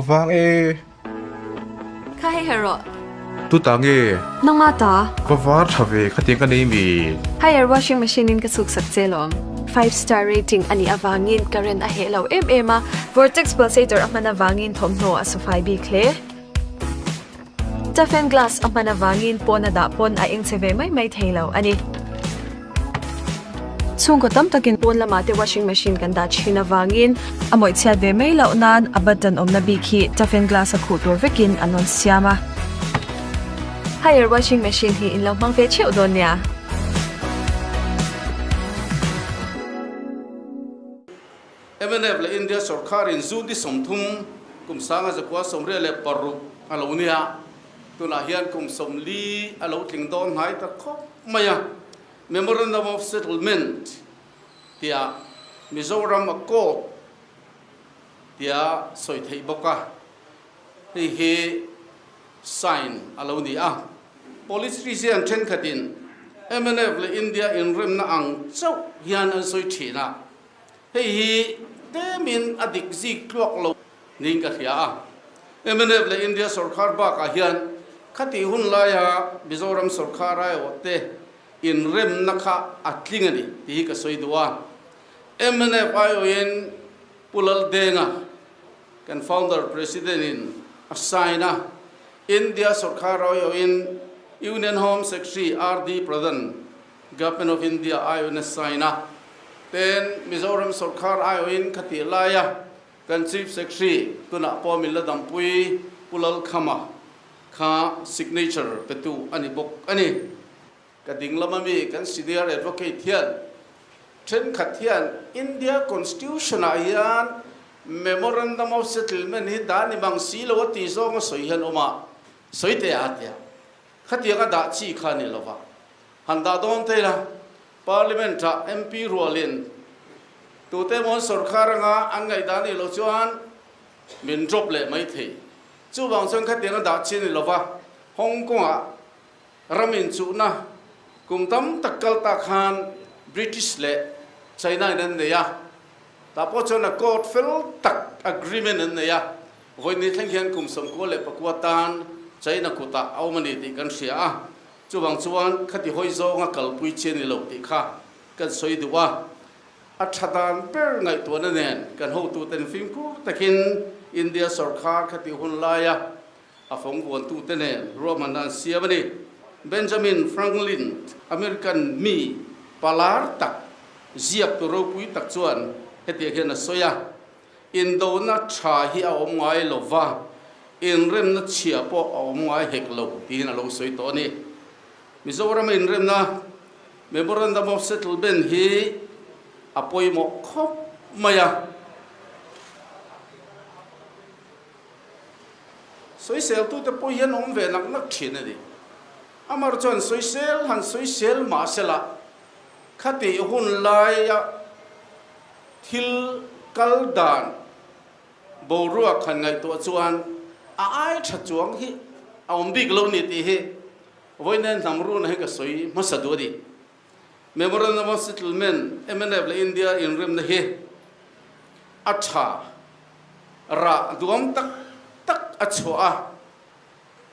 Vang e. Kha hei her rawh. Tuta nge? Nangma ta. Va var tha ve khatiang ka nei mi. Haier washing machine in ka chhuk sak che lawm. Five star rating a nih avangin current a heh lo em em a, vortex pulsator a hman avangin thawmhnaw a su fai bik hle. Toughen glass a hman avangin pawn a dah pawn a eng che ve mai mai thei lo a ni. Chhungkaw tam takin pawn lamah te washing machine kan dah thin avangin a mawih chhiat ve mai loh nan a button awmna bik hi toughen glass a khuh tur vekin an rawn siam a. Haier washing machine hi in lo hmang ve theuh dawn nia. Mnf leh India sorkarin zu ni 30 kum 1986 a lo nia, tunah hian kum 40 a lo tling dawn hnai ta khawp mai a. Memorandum of Settlement tia Mizoram Accord tia sawi theih bawk a, hei hi sign a lo ni a. Politician thenkhatin mnf leh India inremna ang chauh hian an sawi thin a, Hei hi tlemin a dik zik tluak lo niin ka hria a. Mnf leh India sorkar bakah hian khatih hun laia Mizoram sorkar aiawhte inremna kha a tling a ni tih hi ka sawi duh a. Mnf aiawhin Pu Laldenga, kan founder president in a sign a, India sorkar aiawhin Union Home Secretary RD Pradhan, Government of India aiawhin a sign a, ten Mizoram sorkar aiawhin khatih laia kan Chief Secretary tunah pawh min la dampui Pu Lalkhama kha signature petu a ni bawk a ni. Ka ding lama mi kan Senior Advocate hian thenkhat hian India Constitution ah hian Memorandum of Settlement hi dah ni mang si lo a tih zawng a sawi hian awm a, sawi teh a tia. Khatiang a dah chi kha a ni lova. Han dah dawn thei la, Parliament ah MP rualin tute emaw an sorkar anga an ngaihdan nih loh chuan min drop leh mai thei. Chuvang chuan khatiang a dah chi a ni lova, Hong Kong ah ram inchuhna kum tam tak kal ta khan British leh China in an nei a, tah pawh chuan a court fel tak agreement an nei a, vawiin thleng hian kum 99 tan China kutah a awm a ni tih kan hria a. Chuvang chuan khati hawi zawnga kalpui chi a ni lo tih kha kan sawi duh a, a tha dan ber ngaihtuahna nen kan hotuten fimkhur takin India sorkar khati hun laia a fawng vuantute nen ruahmanna an siam a ni. Benjamin Franklin, American mi palar tak, ziaktu ropui tak chuan hetiang hian a sawi a, Indona tha hi a awm ngai lo va, inremna chhia pawh a awm ngai hek lo tiin a lo sawi tawh a ni. Mizorama inremna Memorandum of Settlement hi a pawimawh khawp mai a. Sawiseltute pawh hian awm ve nak nak thin a ni. Amar chuan sawisel han sawisel mah sela khatih hun laia Thil kal dan boruak han ngaihtuah chuan a ai tha chuang hi a awm bik lo ni tih hi vawiin hnam runa hi ka sawi hmasa duh a ni. Memorandum of Settlement, mnf leh India inremna hi a tha rah duam tak tak a chhuah a,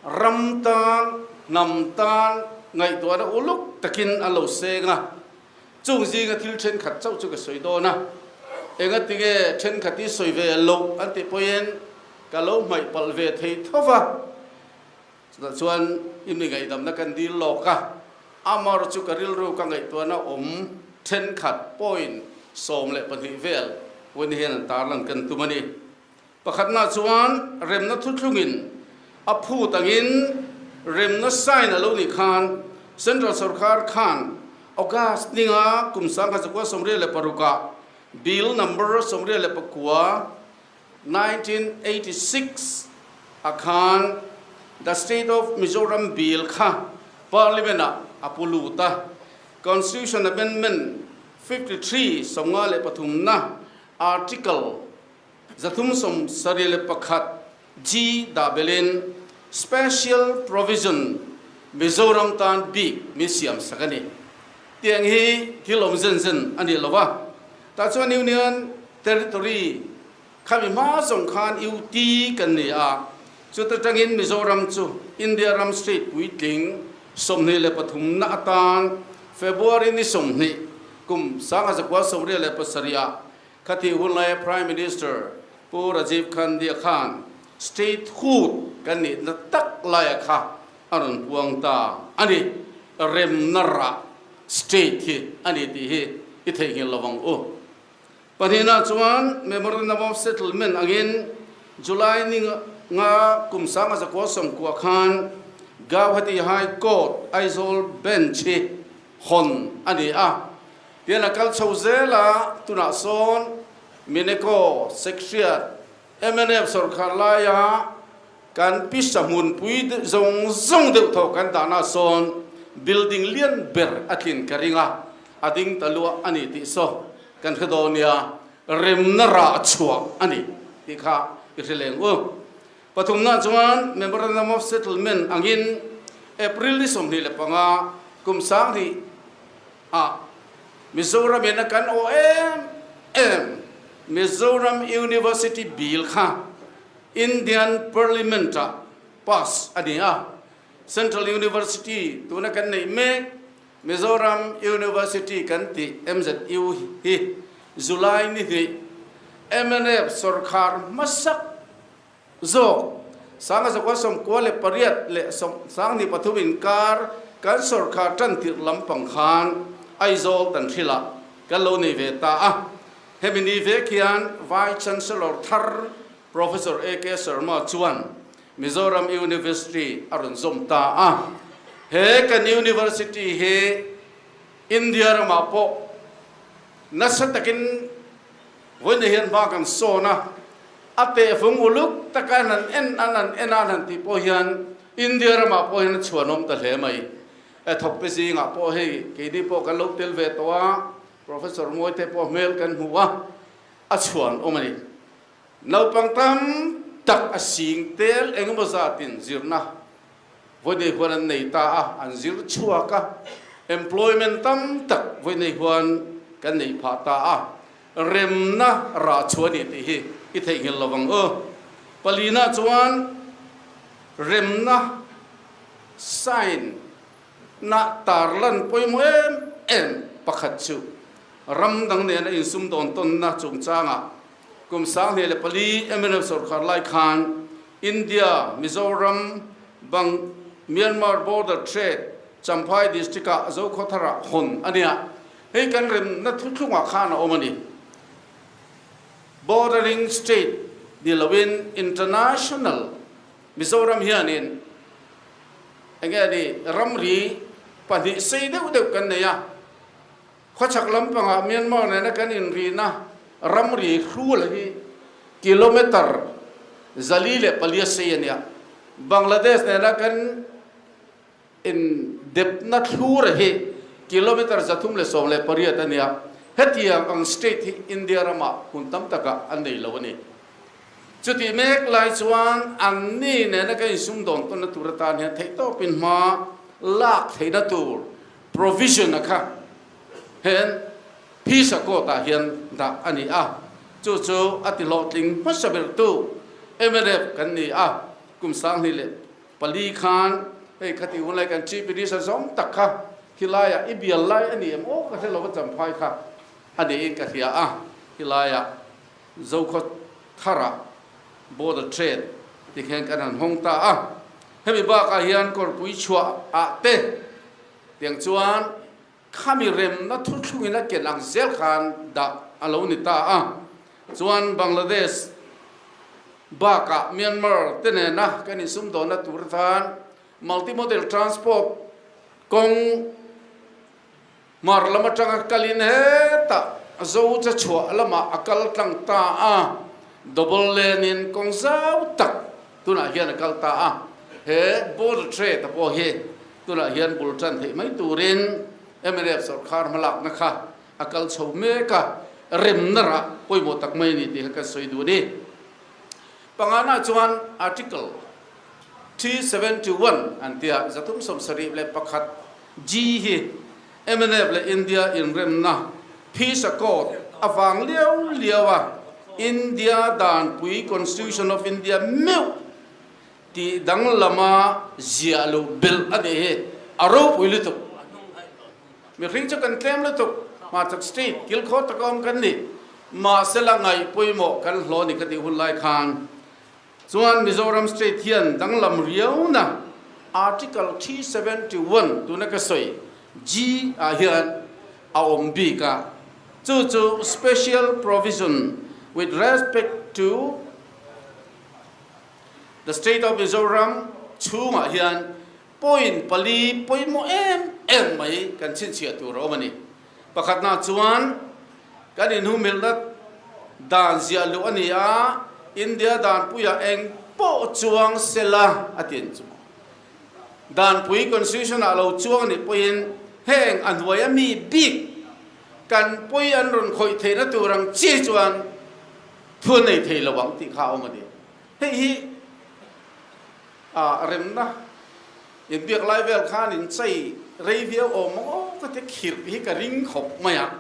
ram tan, hnam tan ngaihtuahna uluk takin a lo seng a. Chung zinga thil thenkhat chauh chu ka sawi dawn a, engatinge thenkhat hi sawi ve loh an tih pawhin ka lo hmaih palh ve thei tho va. Chutah chuan i mi ngaihdamna kan dil lawk a, amaherawhchu chu ka rilru ka ngaihtuahna awm thenkhat point 12 vel vawiin hian an tarlan kan tum a ni. Pakhatna chuan remna thuthlungin a phut angin remna sign a lo nih khan Central Sorkar khan August ninga kum 1986 ah Bill Number 89, 1986 ah khan The State of Mizoram Bill kha Parliament ah a pu lut a, Constitution Amendment 53 53 na Article 371 G dah belin Special Provision Mizoram tan bik min siam sak a ni. Tiang hi thil awm zen zen a ni lo a, tah chuan Union Territory Khami hma zawng khan UT kan ni a, chuta tangin Mizoram chu India ram state puitling 23 na atan February ni 20 kum 1997 ah khatih hun laia Prime Minister Pu Rajiv Gandhi a khan statehood kan nihna tak laia kha a rawn puang ta a ni. Remna rah state hi a ni tih hi i theihnghilh lo ang u. Pahnihna chuan Memorandum of Settlement angin July ni nga kum 1990 khan Gauhati High Court Aizawl Bench hi hawn a ni a. Tian a kal chho zel a, tunah sawn Mineko Secretariat mnf sawrkhar laia kan pisa hmunpui zawng zawng deuh thaw kan dahna sawn building lian ber a tlin ka ring a, a ding ta luah a ni tih saw kan hre dawn nia, remna rah chhuah a ni tih kha i hre leng u. Pathumna chuan Memorandum of Settlement angin April ni 25 kum 2000 ah Mizoram in a kan awh em em Mizoram University Bill kha Indian Parliament ah pass a ni a, Central University tuna kan neih mek Mizoram University kan tih MZU hi July ni hnih mnf sawrkhar hmasak zawk 1998 leh 2003 inkar kan sawrkhar tan tirh lampang khan Aizawl tan hrilah kan lo nei ve ta a. Hemi ni vek hian Vice Chancellor thar Professor AK Sharma chuan Mizoram University a rawn zawm ta a. He kan University hi India ramah pawh nasa takin Vawiin hian hma kan sawn a, a tehfung uluk taka an han en an han en a an han tih pawh hian India ramah pawh hian a chhuanawm ta hle mai. E thawkte zingah pawh hei keini pawh kan lo tel ve tawh a, Professor Mawite pawh hmel kan hmu a, a chhuanawm a ni. Naupang tam tak a sing tel engemaw zatin zirna vawiin huan an nei ta a, an zir chhuak a, employment tam tak vawiin huan kan nei phah ta a. Remna rah chhuah a ni tih hi i theihnghilh lo ang u. Palina chuan remna sign na tarlan pawimawh em em pakhat chu ram dang nena insum dawn tawnna chungchangah kum 2004 mnf sawrkhar lai khan India, Mizoram, Bang, Myanmar border trade Champhai district-ah Zokhawthara hawn a nia. Hei kan remna thuthlungah khan a awm a ni. Bordering state ni loin international Mizoram hianin enge a ni ramri pahnih sei deuh deuh kan nei a. Khawchhak lampangah Myanmar nena kan inrihna ramri hrul hi kilometre 404 sei a nia. Bangladesh nena kan In depna thlur hi kilometre 318 a nia. Hetiang ang state hi India ramah hmun tam takah an nei lo a ni. Chutih mek lai chuan an ni nena ka insumdawn tawnna tur atan hian theihtawpin hma lak theihna tur provision a kha hen Peace Accord ah hian dah a ni a. Chu chu a ti hlawhtling hmasa bertu mnf kan ni a, kum 2004 khan hei khati hun lai kan Chief Minister zawng tak kha khilaiah i bial lai a ni em aw ka hre lo a champhai kha a niin ka hria a, khilaiah Zokhaw tharah border trade ti khian kan han hawng ta a, hemi bakah hian kawrpui chhuah ah te tiang chuan khami remna thuthlungin a ken ang zel khan dah a lo ni ta a, chuan Bangladesh bakah Myanmar te nena kan insumdawnna tur atan multi-modal transport kawng hmar lam atanga kalin hetah Zo cha chhuah lamah a kal tlang ta a, double lane in kawng zau tak tunah hian a kal ta a, he border trade a pawh hi tunah hian bul tan theih mai turin mnf sawrkhar hmalakna kha a kal chho mek a, remna rah pawimawh tak mai a ni tih kha kan sawi duh a ni. Pangana chuan Article 371 an tia 371 G hi mnf leh India inremna Peace Accord avang liau liau a. India Danpui, Constitution of India, meuh tih danglama ziah loh belh a nih hi a ropui lutuk. Mihring chu kan tlem lutuk, hmarchhak state kilkhawr taka awm kan ni. Mahsela ngaih pawimawh kan hlawh ni ka tih hun lai khan chuan Mizoram state hian danglam riauna Article 371 tuna ka sawi G ah hian a awm bik a, chu chu Special Provision with respect to the State of Mizoram chhungah hian point pali pawimawh em em mai kan chhinchhiah tur a awm a ni. Pakhatna chuan kan inhumhilhna dan ziah luh a ni a, India danpuiah eng pawh chuang sela a ti ang chu. Danpui Constitution ah lo chuang a nih pawhin heng a hnuaia mi bik kan pawi an rawn khawih theihna tur ang chi chuan thu an nei thei lo ang tih kha a awm a ni. Hei hi ah remna inbiak lai vel khan in chei rei viau awm ang aw ka ti khirh hi ka ring khawp mai a.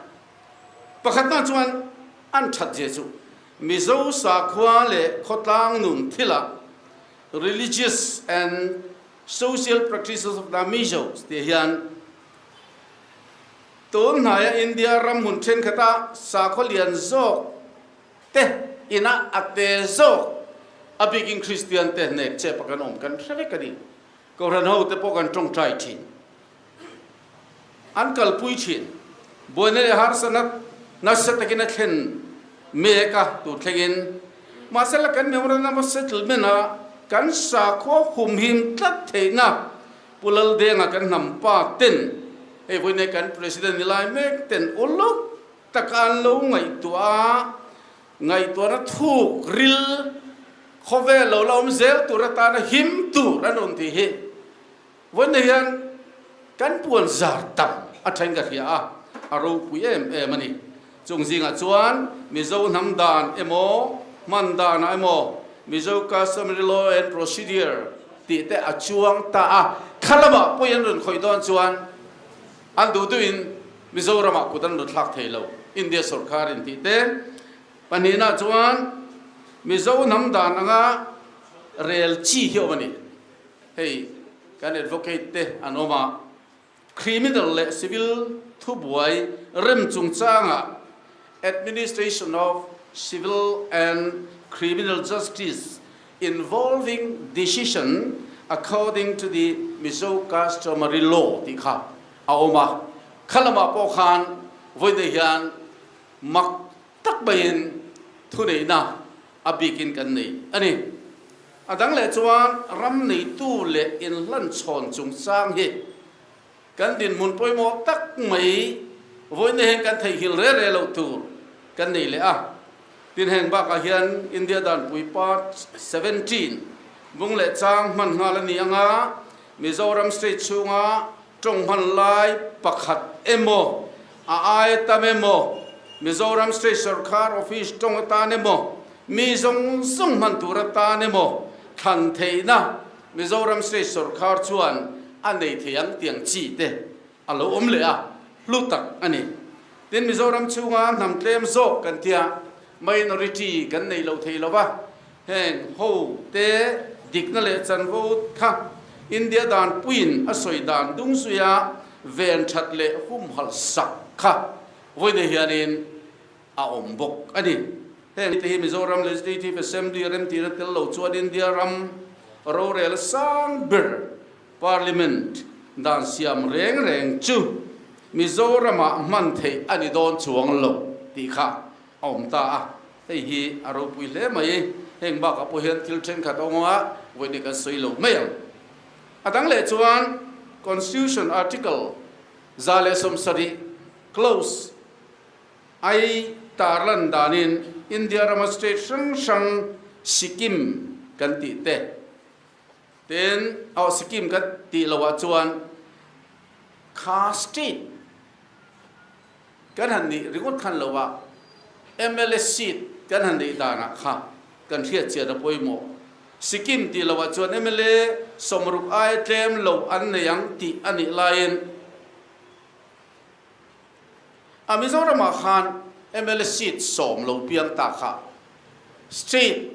Pakhatna chuan an that zia chu Mizo sakhua leh khawtlang nun thilah Religious and Social Practices of the Mizos tih hian tun hnaia India ram hmun thenkhatah sakhaw lian zawk te inah a te zawk, a bikin Kristian te nek chep a kan awm kan hre vek a ni. Kohhran ho te pawh kan tawngtai thin. An kalpui thin. Buaina leh harsatna nasa takin a thlen mek a, tur thlengin. Mahse la kan memorandum of settlement a kan sakhua humhim tlat theihna Pu Laldenga kan hnam pa ten, hei vawiin kan President ni lai mek ten uluk taka an lo ngaihtuah a, ngaihtuahna thuk ril khawvel lo la awm zel tur atana him tur an rawn tih hi. Vawiin hian kan puan zar tam a then ka hria a, a ropui em em a ni. Chung zingah chuan Mizo hnam dan emaw, hman danah emaw, Mizo Customary Law and Procedure tih te a chuang ta a, kha lamah pawi an rawn khawih dawn chuan an duh duhin Mizoramah kut an rawn thlak thei lo, India sorkar in tih te. Pahnihna chuan Mizo hnam dan anga rel chi hi awm a ni. Hei kan advocate te an awm a, criminal leh civil thubuai rem chungchangah Administration of Civil and Criminal Justice Involving Decision According to the Mizo Customary Law tih kha a awm a, kha lamah pawh khan vawiin hian mak tak maiin thuneihna a bikin kan nei a ni. A dang leh chuan ram neitu leh inhlanchhawn chungchang hi kan dinhmun pawimawh tak mai vawiin hian kan theihnghilh re re loh tur kan nei leh a. Tin heng bakah hian India Danpui Part 17 bung leh chang hman nghal a ni anga Mizoram State chhunga tawng hman lai pakhat emaw a aia tam emaw Mizoram State Sorkar Office tawng atan emaw Mi zawng zawng hman tur atan emaw thlan theihna Mizoram State Sorkar chuan a nei thei ang tiang chi te a lo awm leh a, hlu tak a ni. Tin, Mizoram chhunga hnam tlem zawk kan tia minority kan nei lo thei lo va, heng ho te dikna leh chanvo kha India dan puiin a sawi dan dung zuia ven that leh humhalh sak kha vawiin hianin a awm bawk a ni. Heng te hi Mizoram Legislative Assembly remtihna tel lo chuan India ram rorel sang ber Parliament dan siam reng reng chu Mizoramah hman theih a ni dawn chuang lo tih kha a awm ta a, hei hi a ropui hle mai. Heng bakah pawh hian thil thenkhat a awm a, vawiin kan sawi lo mai ang. A dang leh chuan Constitution Article 170 Clause Ai tarlan danin India rama state hrang hrang Sikkim kan tih te ten aw Sikkim kan tih loh ah chuan kha state kan han nih ringawt khan lo ah mla seat kan han neih danah kha kan hriat chian a pawimawh. Sikkim tih loh ah chuan mla 60 aia tlem lo an nei ang tih a nih laiin A Mizoramah khan mla seat sawm lo piang ta kha State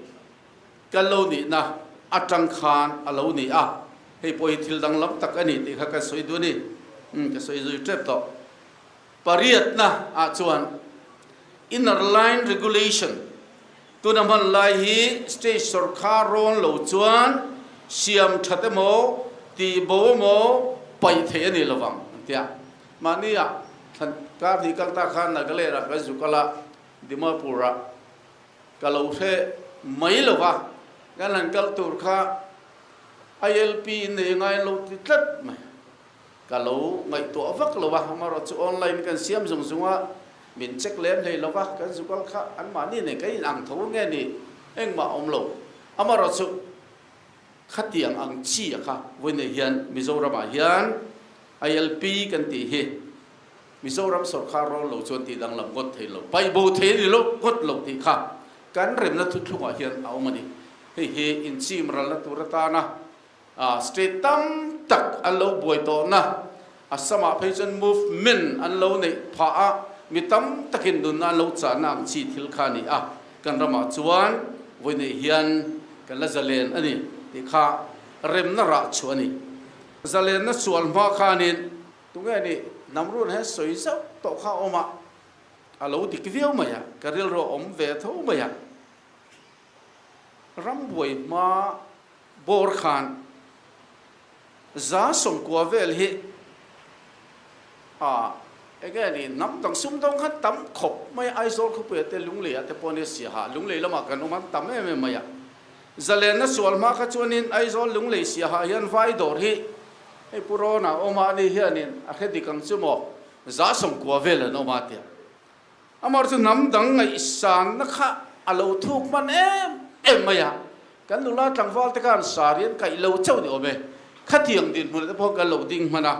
kan lo nihna atang khan a lo ni a, hei pawh hi thil danglam tak a ni tih kha kan sawi duh a ni. Umm ka sawi zui tep tawh. Pariatna ah chuan Inner Line Regulation tuna hman lai hi state sorkar rawn lo chuan siam that emaw tih bo emaw paih theih a ni lovang an ti a. Mahni ah thlan kar hnih kal ta khan Nagaland ah kan zu kal a, Dimapur ah Ka lo hre mai lo va, kan han kal tur kha ILP in nei ngai lo ti tlat mai. Ka lo ngaihtuah vak lo va, amaherawh chu online kan siam zung zung a, min check lem hlei lo va, kan zu kal kha anmahni nen kan inang tho nge ni engmah a awm lo. Amaherawh chu khatiang ang chi a kha vawiinei hian Mizoramah hian ILP kan tih hi Mizoram sorkar rawl lo chuan tih danglam ngawt thei lo, paih bo thei a ni lo ngawt lo tih kha kan remna thuthlungah hian a awm a ni. Hei hi inchim ralna tur atana state tam tak an lo buai tawhna, Assam-ah phei chuan movement an lo neih phah a, mi tam takin nunna an lo chahna ang chi thil kha a ni a, kan ramah chuan vawineih hian kan la zalen a ni tih kha remna rah chhuah a ni. Zalenna sual hma khanin Tunge ni Namrun hian sawi zauh tawh kha a awm a, a lo dik viau mai a, ka rilru a awm ve tho mai a. Rambuai hma bawr khan 190 vel hi a enge ni hnam dang sumdawng khan tam khawp mai a, Aizawl khawpuia te Lungleia te pawh nia Siaha Lunglei lamah kan awm a, tam em em mai a. Zalenna sual hma kha chuanin Aizawl Lunglei Siaha hian vai dawr hi Hei Pu Rawna awm a, ani hianin a hre dik ang chu maw, 190 vel an awm a tia. Amar chu hnam dang ngaihsanna kha a lo thuk hman em em mai a, kan nula tlangval te khan sari an kaih lo chauh ni awm e, khatiang dinhmun te pawh kan lo ding hman a.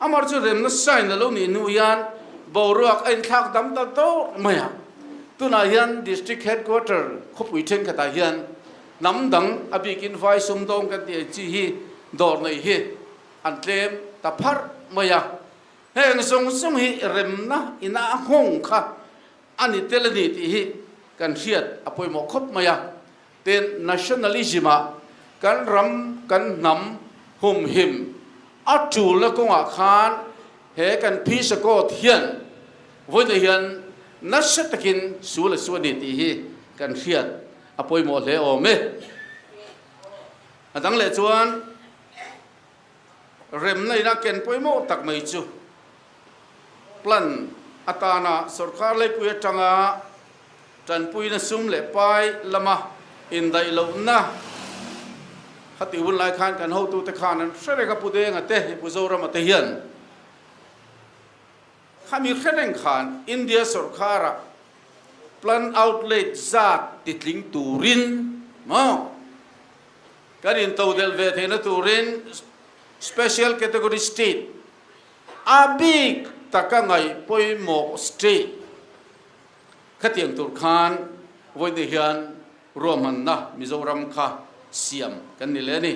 Amar chu remna sign a lo nih hnu hian boruak a inthlak dam ta dawr mai a, tunah hian District Headquarter khawpui thenkhatah hian Hnam dang, a bikin vai sumdawng kan tih ang chi hi dawr nei hi an tlem ta pharh mai a. Heng zawng zawng hi remna ina a nghawng kha a ni tel a ni tih hi kan hriat a pawimawh khawp mai a. Tin, nationalism ah kan ram, kan hnam humhim a tulna kawngah khan he kan Peace Accord hian vawiin hian nasa takin sul a su a ni tih hi kan hriat A pawimawh hle awm e. A dang leh chuan remna ina ken pawimawh tak mai chu plan atana sorkar leipui atanga tanpuina sum leh pai lama indaih lohna khatih hun lai khan kan hotute khan an hre reng a, Pu Denga te, Pu Zorama te hian khami hre reng khan India sorkara Plan outlay zat titling turin maw kan intodelh ve theihna turin Special Category State a bik taka ngaih pawimawh state khatiang tur khan vawiin hian ruahmanna Mizoram kha siam kan ni leh a ni.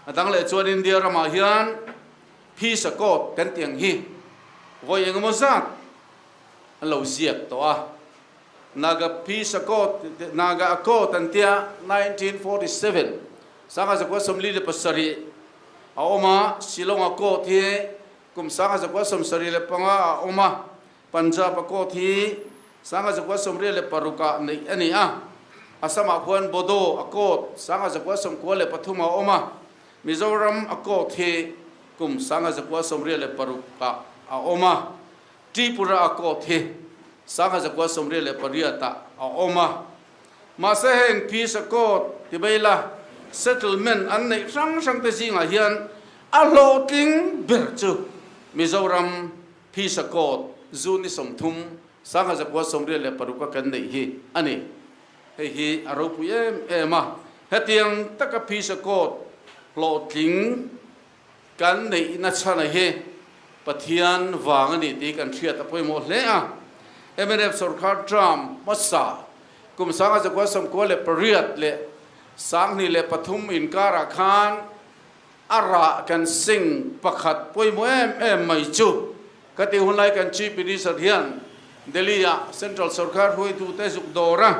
A dang leh chuan India ramah hian Peace Accord kan tih ang hi vawi engemaw zat an lo ziak tawh a, Naga Peace Accord, Naga Accord an tia, 1947, 1947 a awm a, Shillong Accord hi kum 1975 a awm a, Punjab Accord hi 1986 ah neih a ni a, Assam ah khuan Bodo Accord 1993 a awm a, Mizoram Accord hi kum 1986 ah a awm a. Tripura a court hi 1998 ah a awm a, mahse heng Peace Accord ti mai la settlement an neih hrang hrang te zingah hian a hlawhtling ber chu Mizoram Peace Accord June ni 30, 1986 a kan neih hi a ni. Hei hi a ropui em em a, hetiang taka Peace Accord hlawhtling Kan neihna chhana hi Pathian vang a ni tih kan hriat a pawimawh hle a. Mnf sorkar term hmasa kum 1998 leh 2003 inkarah khan a rah kan sing pakhat pawimawh em em mai chu ka tih hunlai kan Chief Minister hian Delhi-ah Central sorkar hruaitute zuk dawr a.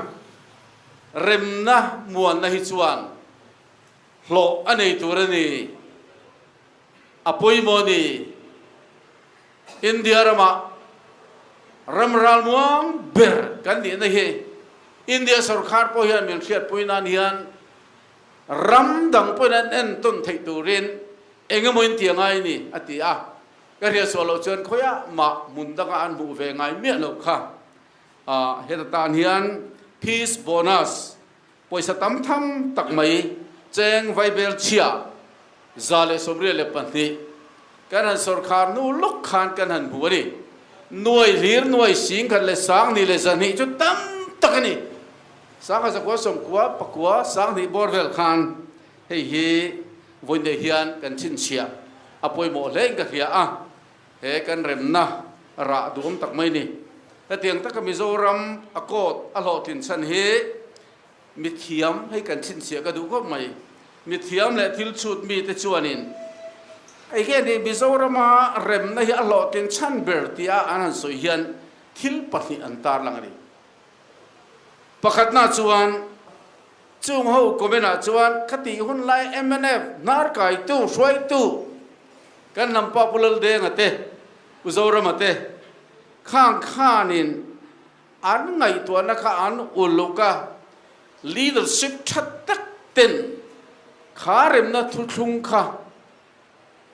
Remna muanna hi chuan hlawh a nei tur a ni. A pawimawh a ni. India ramah ram ralmuang ber kan nihna hi India sorkar pawh hian min hriatpui nan hian ram dang pawhin an entawn theih turin eng emaw in ti a ngai a ni, a ti a. Ka hriatsuah loh chuan khawiah mah hmun dangah an hmuh ve ngai miah loh kha. Heta tan hian peace bonus Pawisa tam tham tak mai cheng vaibel chhia 182 kan han sawrkhar hnu lawk khan kan han hmu a ni. Nuai hlir nuai singkhat leh sanghnih leh zahnih chu tam tak a ni. Sangha zakua sawmkua pakua sanghnih bawr vel khan hei hi vawiin hian kan chhinchhiah a pawimawh hle in ka hria a. He kan remna rah duhawm tak mai ni. Hetiang taka Mizoram a court a hlawhtlin chhan hi mithiam, hei kan chhinchhiah ka duh khawp mai, mithiam leh thil chhut mite chuanin hei hian hi Mizorama remna hi a hlawhtlin chhan ber tia an han sawi hian thil pahnih an tarlang a ni. Pakhatna chuan chung ho comment ah chuan khatih hun lai mnf hnarkaitu hruaitu Kan hnam pa Pu Laldenga te, Pu Zorama te khang khanin an ngaihtuahna kha an uluk a, leadership tha tak ten kha remna thuthlung kha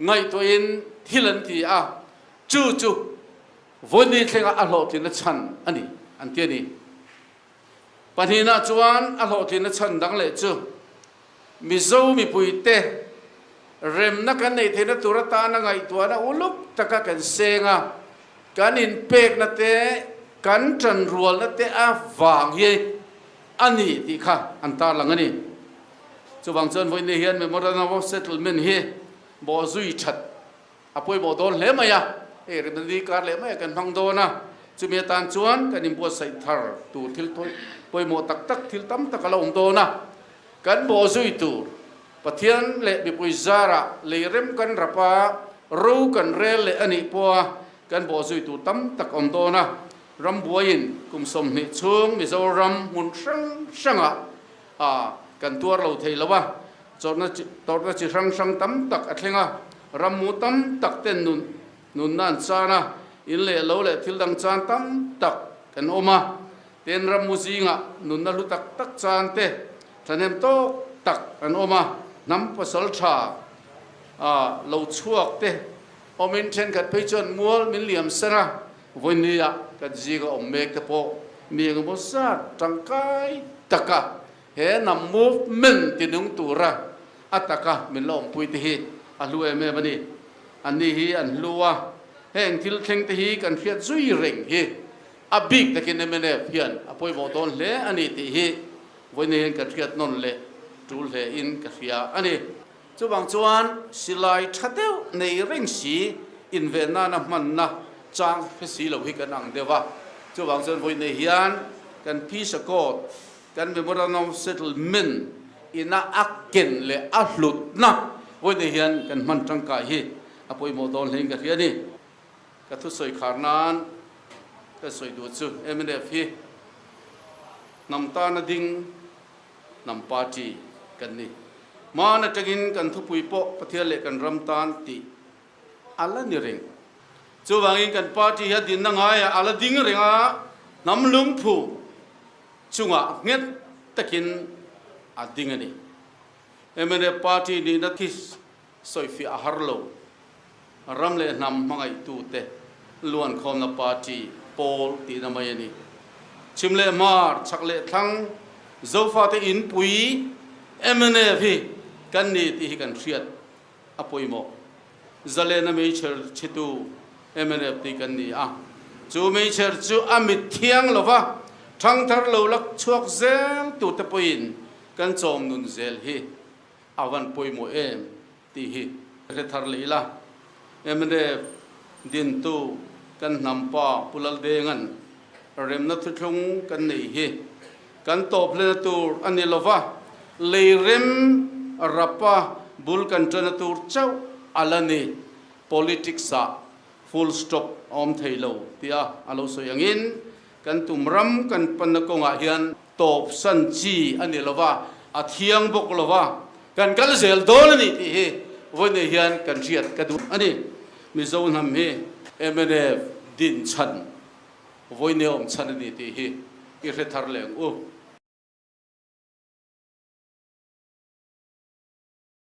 ngaihtuahin thil an ti a, chu chu vawiin thlenga a hlawhtlinna chhan a ni an ti a ni. Pahnihna chuan a hlawhtlinna chhan dang leh chu Mizo mipuite remna kan neih theihna tur atana ngaihtuahna uluk taka kan seng a, kan inpekna te, kan tanrualna te avang hi a ni tih kha an tarlang a ni. Chuvang chuan vawiin hian Memorandum of Settlement hi bawhzui that A pawimawh dawn hle mai a, hei remna kar leh mai a kan hmang dawn a, chumi atan chuan kan inbuatsaih thar tur thil pawimawh tak tak thil tam tak a la awm dawn a, kan bawhzui tur Pathian leh mipui zarah lei rem kan rap a, ro kan rel leh a nih pawha kan bawhzui tur tam tak awm dawn a, rambuaiin kum 20 chhung Mizoram hmun hrang hrangah kan tuar lo thei lo a, Chawrhna tawrhna chi hrang hrang tam tak a thleng a, rammu tam tak ten nun nunna an chan a, in leh lo leh thil dang chan tam tak kan awm a, ten rammu zingah nunna hlu tak tak chan te thahnem tawk tak an awm a, hnam pasal tha a lo chhuak te awmin thenkhat phei chuan mual min liam san a, vawinia kan zinga awm mek te pawh mi engemaw zat tangkai taka He hnam movement ti nung tura a taka min la awmpui te hi a hlu em em a ni. Anni hi an hlu a, heng thil thleng te hi kan hriat zui reng hi a bik takin mnf hian a pawimawh dawn hle a ni tih hi vawiin hian kan hriat nawn leh tul hle in ka hria a ni. Chuvang chuan silai tha deuh nei reng si inven nana hmanna chang hre si lo hi kan ang deuh a, chuvang chuan vawiin hian kan Peace Accord Kan Memorandum of Settlement ina a ken leh a hlutna vawiin hian kan hman tangkai hi a pawimawh dawn hlein ka hria a ni. Ka thusawi khar nan ka sawi duh chu mnf hi hnam tana ding hnam party kan ni. Hman atangin kan thupui pawh Pathian leh kan ram tan tih a la ni reng. Chuvangin kan party hi a dinna ngaiah a la ding reng a, hnam lungphu chungah nghet takin a ding a ni. Mnf party nihna khi sawifiah a har lo. Ram leh hnam hmangaihtute luankhawmna party pawl tihna mai a ni. Chhim leh hmar, chhak leh thlang, Zofate inpui mnf hi kan ni tih hi kan hriat a pawimawh. Zalena meichher chhitu mnf tih kan ni a, chu meichher chu a mit thiang lo va, thangthar lo lak chhuak zel tute pawhin kan chawm nun zel hi a van pawimawh em tih hi hre thar leh ila. Mnf dintu kan hnam pa Pu Laldenga'n remna thuthlung kan nei hi Kan tawp hlena tur a ni lova, lei rem rapa bul kan tana tur chauh a la ni. Politics ah full stop a awm thei lo tia a lo sawi angin kan tum ram kan panna kawngah hian. Tawp san chi a ni lo va, a thiang bawk lo va, kan kal zel dawn a ni tih hi vawiin hian kan hriat ka duh a ni. Mizo hnam hi mnf din chhan, vawiin awm chhan a ni tih hi i hre thar leng u.